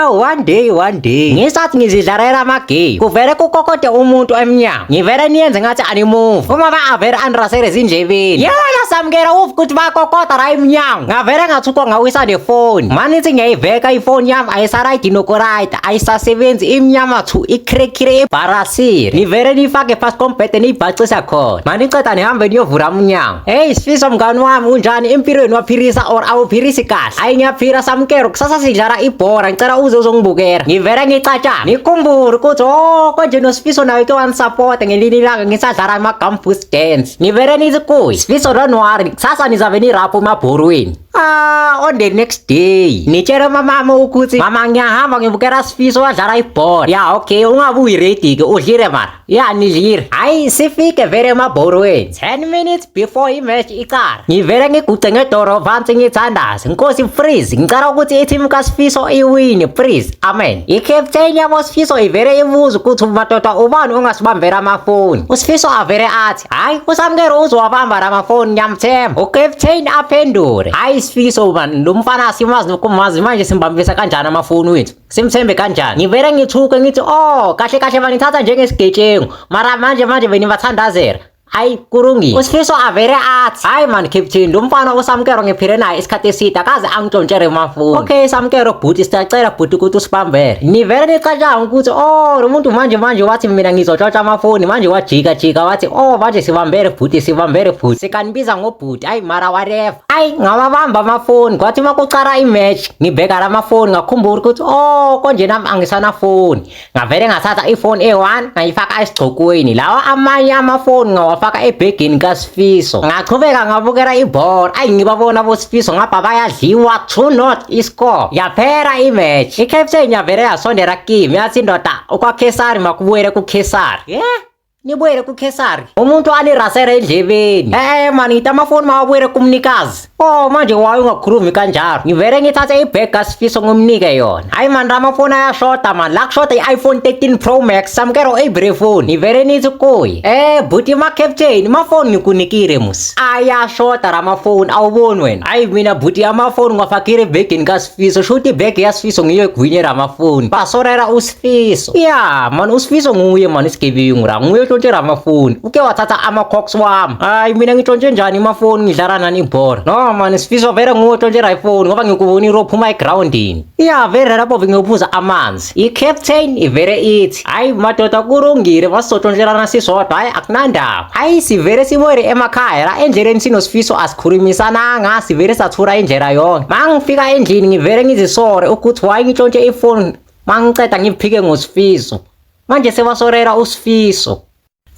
Ah, one day, one day. Ngisathi ngizidlalela amagame. Kuvele kukokode umuntu emnyango. Ngivele niyenze ngathi animove. Uma ba avele andirasele ezindlebeni. Yena samukela uve ukuthi bakokota la emnyango. Ngavele ngathukwa ngawisa nefoni. Manithi ngiyayiveka ifoni yami ayisarayidi nokurayida. Ayisasebenzi imnyama thu ikrekire ibharasire. Nivele niyifake phasi kombhede niyibhacisa khona. Maniceda nihambe niyovula umnyango. Hey Sifiso mngani wami unjani empilweni waphilisa or awuphilisi kahle? Hayi ngiyaphila Samkelo kusasa sidlala ibhora ngicela uze uzongibukela. Ngivele ngicatshana. Nikhumbule ukuthi oh konje noSifiso naye ke wanisupport ngelinye ilanga ngisadlala ama-gumboots dance. Ngivele nithi kuye Sifiso don't worry kusasa nizabe nirapho emabhorweni. Ah, on the next day nitshele mamama ukuthi mama ngiyahamba ngibukela Sifiso wadlala ibhola. Ya okay ungabuyi ready ke udlile mara. Ya nidlile. Hayi sifike vele emabhorweni. 10 minutes before imatch iqala. Ngivele ngiguqe ngedoro phansi ngithandaze. Nkosi please ngicela ukuthi i-team kaSifiso iwine please. Amen. I-captain yabo Sifiso ivele ibuza ukuthi madoda ubani ongasibambela amafoni. USifiso avele athi hayi uSamkelo uzowabamba lamafoni ngiyamthemba. U-captain aphendule. Hayi Sifiso man lo mfana asimazi nokumazi manje simbambisa kanjani amafoni wethu. Simthembe kanjani? Ngivele ngithuke ngithi oh kahle kahle banithatha njengesigebengu. Mara manje manje benibathandazela. Hayi kulungile. USifiso avele athi, hayi man captain, lo mfana uSamkelo ngiphile naye isikhathi eside akaze angitshontshele amafoni. Okay Samkelo bhuti siyacela bhuti ukuthi usibambele. Nivele nicatshanga ukuthi oh lo muntu manje manje wathi mina ngizotshontsha amafoni manje wajika jika wathi oh manje sibambele bhuti sibambele bhuti. Sikanibiza ngobhuti hayi mara whatever. Hayi ngawabamba amafoni kwathi makucala imatch ngibheka lamafoni ngakhumbula ukuthi oh konje nami angisanafoni. Ngavele ngathatha ifoni eyi-1 ngayifaka esigcokweni lawa amanye amafoni ngawafaka ebhegini kaSifiso ngachubeka ngabukela ibhola ayi ngibabona boSifiso ngapha bayadliwa 2-0 iscore yaphela imatch i-captain yavele yasondela kimi yathi ndoda okwaKhesari makubuyele kuKhesari yeah nibuyele kuKhesari umuntu anirasele endlebeni eh mani ngithi amafoni mawabuyele kumnikazi oh manje waye ungakhulumi kanjalo ngivele ngithathe ibheg kaSifiso ngimnike yona hayi mani amafoni ayashoda mani la kushoda i-iPhone 13 Pro Max Samkelo every phone ngivele nithi kuye eh buti ma-captain amafoni ngikunikile musi ayashoda ramafoni awuboni wena hayi mina buti amafoni ngiwafakile ebhegini kaSifiso shuthi ibhegi yaSifiso ngiyo egwinye ramafoni basorela uSifiso ya mani uSifiso nguye mani isigebengu ra nguye otshontshe ramafoni uke wathatha ama-cox wami hayi mina ngitshontshe njani amafoni ngidlala nani ibhola no mani Sifiso vele nguwe otshontshe iphone ngoba ngikubonile uphuma egrawundini ya vele lapho ngiyophuza amanzi i-captain ivele ithi hayi madoda kulungile masizotshontshelana sisodwa hayi akunandaba hayi sivele sibuyele emakhaya la endleleni sinoSifiso asikhulumisananga sivele sathula indlela yonke mangifika endlini ngivele ngizisore ukuthi why ngitshontshe ifoni mangiceda ngiphike ngoSifiso manje sebasorela uSifiso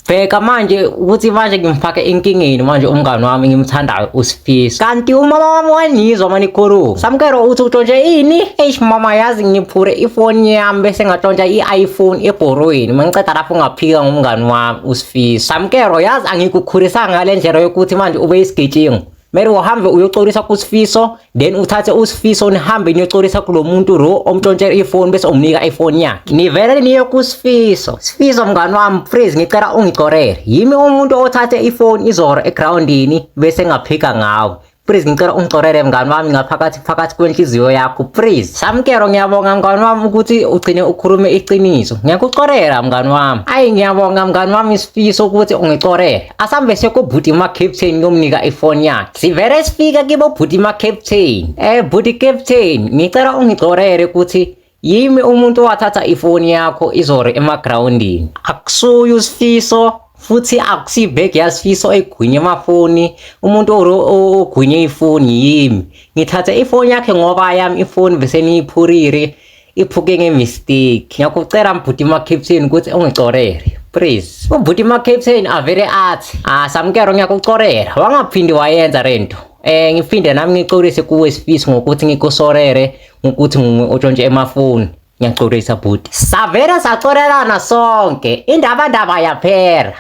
Bheka manje ukuthi manje ngimfake enkingeni manje umngani wami ngimthandayo uSifiso. Kanti umama wami wangizwa mani ikhuluma. Samkelo uthi utshontshe ini? Eish mama yazi ngiphure ifoni yami bese ngatshontsha i-iPhone ebhorweni. Mangiceda lapho ngaphika ngomngani wami uSifiso. Samkelo yazi angikukhulisanga ngale ndlela yokuthi manje ube isigebengu. Mele uhambe uyoxolisa kuSifiso then uthathe uSifiso nihambe niyoxolisa kulo muntu lo omtshontshela ifoni bese umnika ifoni yakhe. Nivele niye kuSifiso. Sifiso mngani wami please ngicela ungicorele. Yimi umuntu othathe ifoni izolo egrawundini bese ngaphika ngawe. Please ngicela ungicorele mngani wami ngaphakathi phakathi kwenhliziyo yakho please. Samkelo ngiyabonga mngani wami ukuthi ugcine ukhulume iqiniso. Ngiyakucorela mngani wami. Ayi ngiyabonga mngani wami Sifiso ukuthi ungicorele. Asambe sekubhuti ma-captain ngiyomnika ifoni yakhe. Sivele sifika kibo bhuti ma-captain. Eh bhuti captain ngicela ungicorele ukuthi yimi umuntu owathatha ifoni yakho izolo emagrawundini. Akusuye uSifiso futhi akusibhegi yaSifiso egwinye amafoni umuntu ogwinye ifoni yimi. Ngithathe ifoni yakhe ngoba yami ifoni bese niyiphurire iphuke ngemistake. Ngiyakucela mbhuti ma-captain ukuthi ungicorele please. Ubhuti ma-captain avele athi ah Samkelo ngiyakucorela wangaphindi wayenza lento. Eh ngiphinde nami ngicolise kuwe Sifiso ngokuthi ngikusorere ngokuthi nguwe otshontshe emafoni. Ngiyaxolisa bhuti. Savele sacorelana sonke indaba ndaba yaphela.